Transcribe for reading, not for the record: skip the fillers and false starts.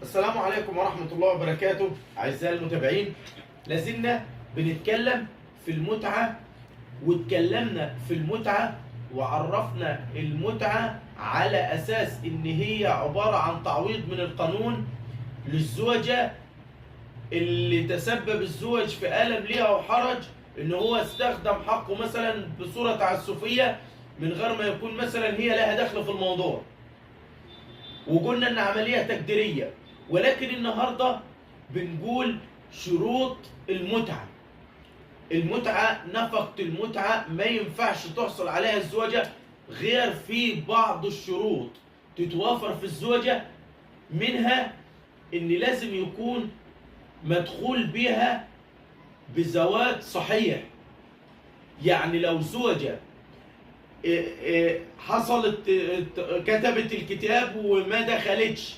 السلام عليكم ورحمة الله وبركاته أعزائي المتابعين. لازلنا بنتكلم في المتعة، واتكلمنا في المتعة وعرفنا المتعة على أساس إن هي عبارة عن تعويض من القانون للزوجة اللي تسبب الزوج في ألم ليها وحرج، إن هو استخدم حقه مثلا بصورة تعسفية من غير ما يكون مثلا هي لها دخل في الموضوع. وقلنا إن عملية تقديرية، ولكن النهارده بنقول شروط المتعة. المتعة، نفقة المتعة ما ينفعش تحصل عليها الزوجة غير في بعض الشروط تتوافر في الزوجة، منها إن لازم يكون مدخول بها بزواج صحيح. يعني لو زوجة حصلت كتبت الكتاب وما دخلتش